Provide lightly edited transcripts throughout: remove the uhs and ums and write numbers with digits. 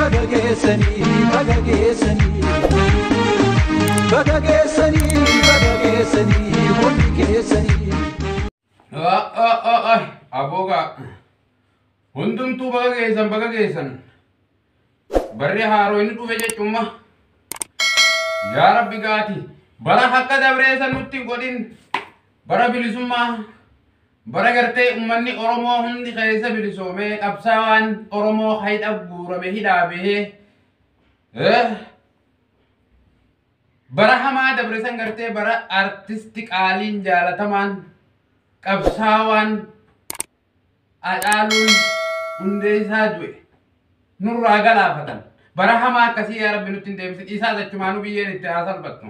Baga geessanii, baga geessanii, baga geessanii, baga geessanii, hundi keessanii. Aboogaa hundumtuu baga geessan, baga geessan. Barri haaroo inni dhufe jechuumma. Yaa Rabbi gaati bara akka dabreessa nutti hin godhin, bara bilisummaa, bara gartee uummanni Oromoo hundi keessa bilisoomee, qabsaawaan Oromoo hayidha guurame hidhaa bahee, bara hamaa dabre san gartee, bara artisti qaaliin jaalatamaan qabsaawaan Hacaaluun Hundeessaa du'e nurraa galaafatan. Bara hamaa akkasii yaa Rabbi nutti hin deebisin. Isaa achumaanuu biyyeen itti haa salphattu.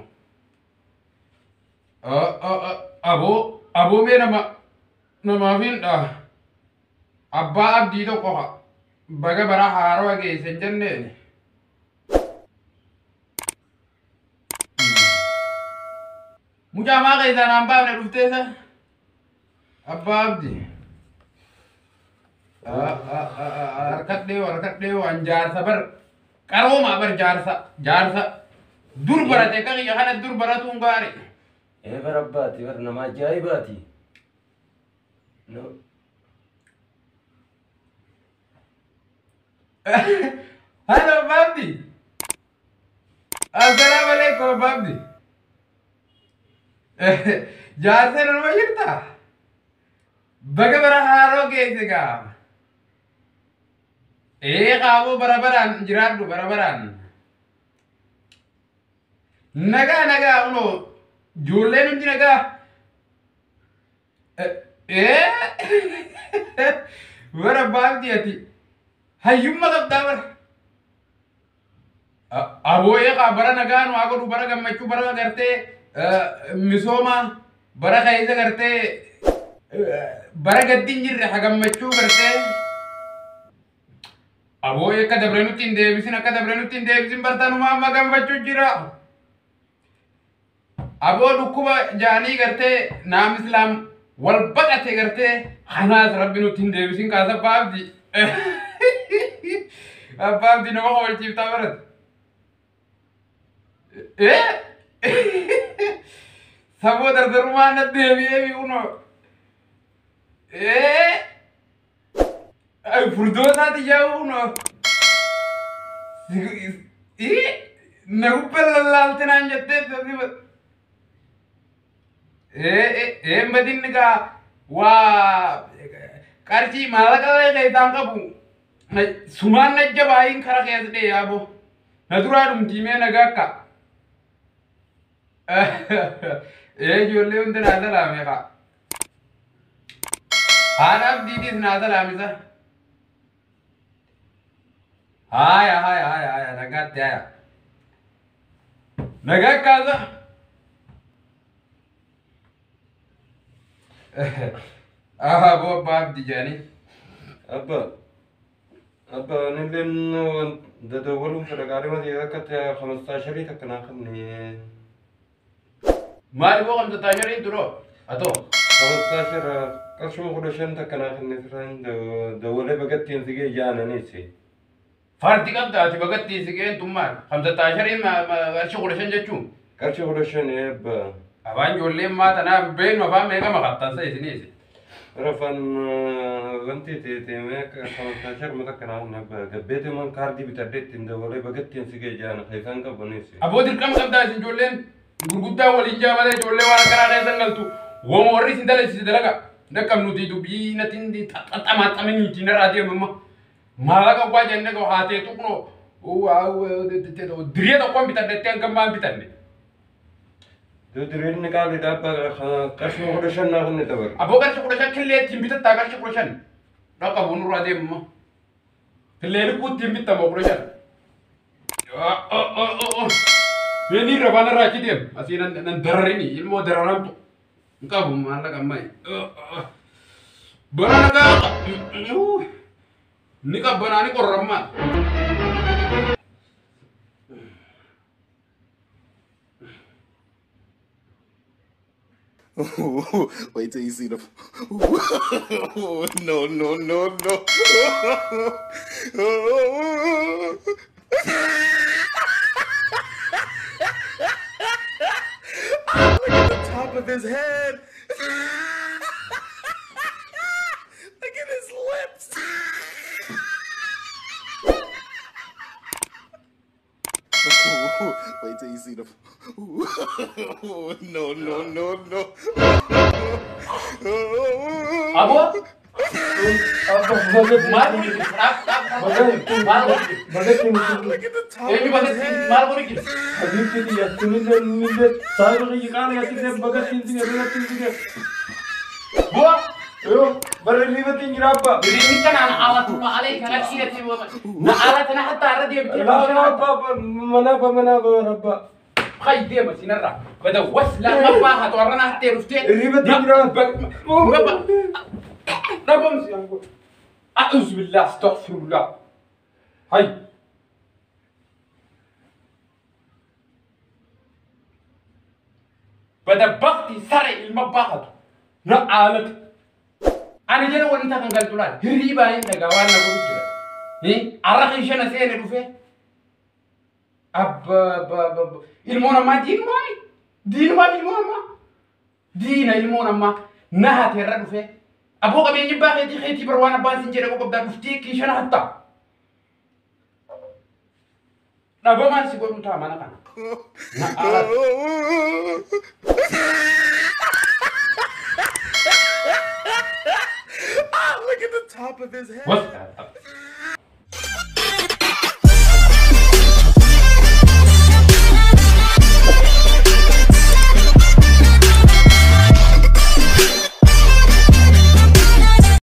Aboo aboo mee nama namaaf hin dha. Abbaa Abdii tokko ha baga bara haarawa geesse hin jenneeni. Mucaa maa keessaa naan baafne dhufteessa? Abbaa Abdii. Harkadhee harkadhee waan jaarsa bar qaroomaa bar jaarsa jaarsa dur barate akka kiyya kana dur baratuun gaarii. Ee bara abbaati bar nama ajaa'ibaati. No. Halo Abbaa Abdii. Assalaamu alaikum Abbaa Abdii. Jaarsa nama jirtaa? Baga bara haaroo geesse gaa. Ee qaaboo bara baraan jiraadhu bara baraan. Nagaa nagaa kunoo ijoolleen hundi nagaa. Ee bara Abbaa Abdii ati hayyummaa qabdaa bara. Aboo eegaa bara nagaa nu haa godhu, bara gammachuu, bara gartee misooma, bara keessa gartee bara gaddi hin jirre haa gammachuu gartee. Aboo akka dabre nutti hin deebisin, akka dabre nutti hin deebisin, bartaanuma amma gammachuu jira. Aboo dhukkuba jaanii gartee naam islaam wal baqate gartee kanaas Rabbi nutti hin deebisin kaasa Abbaa Abdii. Abbaa Abdii nama kofalchiiftaa barate. Saboo dardarummaa na deebi'ee fi kunoo. Furdoosaati yaa'u kunoo. Na gubba lallaalte naan jettee. Badinni gaa waa qarshii maallaqa keessaan qabu sumaan na jabaayin kara keessa dhee yaaboo. Na duraa dhumtii mee nagaa akka. Ijoollee hundi naa salaame kaa. Haadha Abdiitis naa salaamisa. Haya haya haya haya, nagaatti haya. Nagaa kaasa. Aboo Abbaa Abdii jedhanii. Abba. Abba anilleen dadawwaluun fedha qaalima ta'e akka ta'e 15 takka naa kenni. Maali boo 15 turoo? Atoo. 15 qarshuma 15 takka naa kenni firaan dawwalee bagattiin sigee jaananiisi. Fardi qabda ati bagattiin sigeen tummaan. 15 qarshii 15 jechuun. Qarshii 15 abba. Afaan ijoolleen maa tanaa beeknu afaan meeqa makattansa isiniisi. Rafan wanti teemee akka 15 takka naa kenni abba. Gabbeete man kaardii bitadhee ittiin dawwalee bagattiin sigee jaana keessaan qabaniisi. Aboo dirqama qabdaa isin ijoolleen gurguddaa waliin jaa malee ijoollee waan akkanaa keessan galtu. Wama warri isin dalagsiise dalaga. Dhaqqab nuti dubbii natti xaxxamaaxamanii narraa deemamma. Maallaqa waa jennee ga'u haa ta'e tuqnoo diree tokkoon bitadhettee hanga ammaa hin bitanne. Direenni qaaliidha abba, qarshuma 15 naa kenni dabar. Aboo qarshii 15 killee ittiin bitattaa qarshii 15. Dhaqqabu nurraa deemamma. Killee lukkuu ittiin bittamoo 15. Mee ni irra baana irraa achi deem. Asii nan dararini ilmoo dararamtu. Hin qabu maallaqa ammaa. Bara nagaa ni qabbanaa ni qorrammaa. Wait till you see the. No, no, no, no. of his head. Look at his lips. Wait till you see the. No, no, no, no. Aboo. Maal godhi jirti? Dhaab dhaab dhaab. Maal godhi jirti? Bagattiin si Look at the top Eenyu of his bagattiin head. Maal godhi jirti? Habiibti sunillee nillee saayiba kiyya qaala yaattillee bagattiin si bagattiin si. Bu'a. Yoo bara riibatiin jira abba. Birrinni kanaan alatu alee kana dhiirati na alata na hatta irra deemtee Laa laa abba abba mana abba mana abba abba. Hay deema sinarra. Bada wasla mabbaa haa toorana hattee dhuftee. Riibatiin jira. Dhabamsi. أعوذ بالله استغفر الله. هاي. بدا بختي سرع المباحث نقالت أنا جنا وانت كان قلت له هريبا إنت قوانا قلت له إيه أرخي شنا سيني دفه أب أب أب المونا ما دين مامي دين مامي المونا ما دين المونا ما نها ترى دفه أبوك بيجي باخي خيتي بروانا بانسين جنا قبض دفتي كيشنا حتى أبو ما سيقول متى ما نكان نقالت. Look at the top of his head. وس